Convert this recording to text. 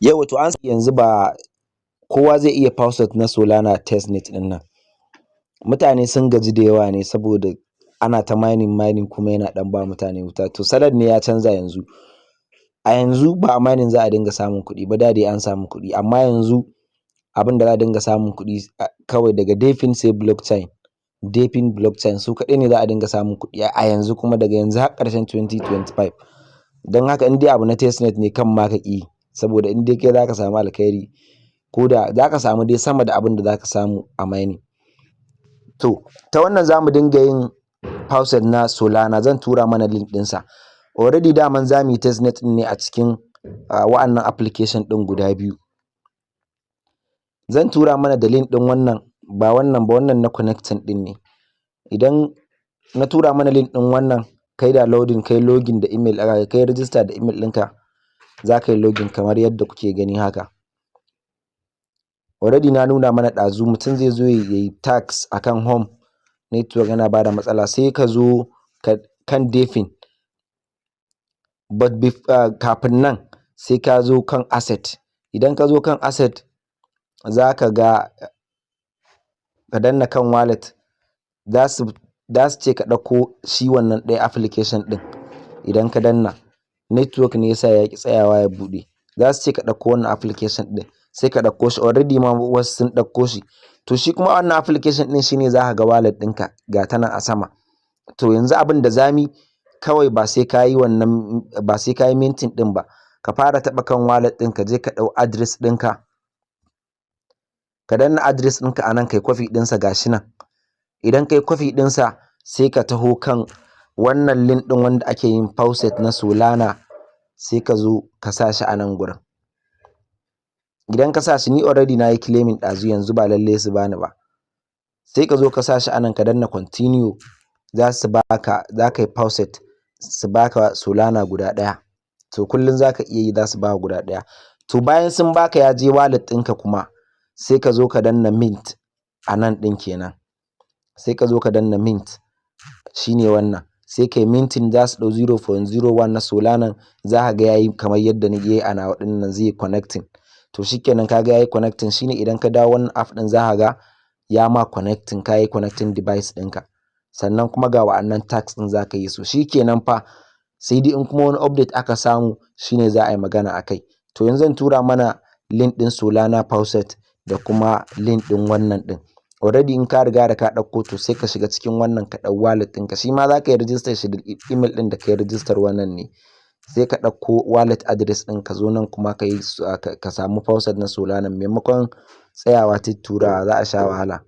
Yauwa, to an yanzu ba kowa zai iya faucet na Solana testnet ɗin nan. Mutane sun gaji da yawa ne saboda ana ta mining mining, kuma yana ɗan ba mutane wuta. To, salon ne ya canza yanzu. A yanzu ba a mining za a dinga samun kuɗi ba. Da dai an samu kuɗi, amma yanzu abin da za a dinga samun kuɗi kawai daga DePIN sai blockchain. DePIN, blockchain, su kaɗai ne za a dinga samun kuɗi a yanzu, kuma daga yanzu har ƙarshen 2025. Don haka in dai abu na testnet ne, kan ma ka ƙi, saboda in dai kai za ka samu alkhairi, ko da za ka samu dai sama da abin da za ka samu a mining. To, ta wannan za mu dinga yin faucet na Solana. Zan tura mana link ɗinsa. Already daman za mu yi testnet ɗin ne a cikin wa'annan application ɗin guda biyu. Zan tura mana da link ɗin wannan, ba wannan ba, wannan na connecting ɗin ne. Idan na tura mana link ɗin wannan, kai downloading, kai login da email, kai register da email ɗinka, za ka yi login kamar yadda kuke gani haka. Already na nuna mana ɗazu, mutum zai zo ya yi task akan home. Network yana bada matsala. Sai ka zo kan DePIN, but kafin nan sai ka zo kan asset. Idan ka zo kan asset, za ka ga ka danna kan wallet, za su ce ka ɗauko shi wannan ɗaya application ɗin. Idan ka danna, network ne yasa ya ƙi tsayawa ya buɗe. Za su ce ka ɗauko wannan application ɗin, sai ka ɗauko shi. Already ma wasu sun ɗauko shi. To, shi kuma wannan application ɗin shine za ka ga wallet ɗinka ga ta nan a sama. To, yanzu abin da za mu yi kawai, ba sai ka yi wannan, ba sai ka yi minting ɗin ba. Ka fara taɓa kan wallet ɗin, ka je ka ɗau address ɗinka, ka danna address ɗinka a nan, kai copy ɗinsa. Ga shi nan. Idan kai copy ɗinsa, sai ka taho kan wannan link ɗin wanda ake yin faucet na Solana, sai ka zo ka sa shi a nan gurin. Idan ka sa shi, ni already na yi claiming ɗazu, yanzu ba lallai su bani ba. Sai ka zo ka sa shi a nan, ka danna continue, za su baka, za ka yi faucet, su baka Solana guda ɗaya. To, kullum za ka iya yi, za su baka guda ɗaya. To, bayan sun baka, ya je wallet ɗinka kuma, sai ka zo ka danna mint a nan ɗin kenan. Sai ka zo ka danna mint, shine wannan. Sai kai minting, za su ɗau 0.01 na Solana. Za ka ga yayi kamar yadda na yi a nawa ɗin nan, zai yi connecting. To, shikenan, ka ga yayi connecting. Shine idan ka dawo wannan app ɗin, za ka ga ya ma connecting, ka yi connecting device ɗinka. Sannan kuma ga wa'annan task ɗin za ka yi su. Shikenan fa, sai dai in kuma wani update aka samu, shine za a yi magana a kai. To, yanzu zan tura mana link ɗin Solana faucet da kuma link ɗin wannan ɗin. Already in ka riga da ka ɗauko, to sai ka shiga cikin wannan, ka ɗau wallet ɗinka. Shi ma za ka yi register shi da email ɗin da ka yi register wannan ne. Sai ka ɗauko wallet address ɗin, ka zo nan kuma ka yi, ka samu faucet na Solana, maimakon tsayawa tutturawa, za a sha wahala.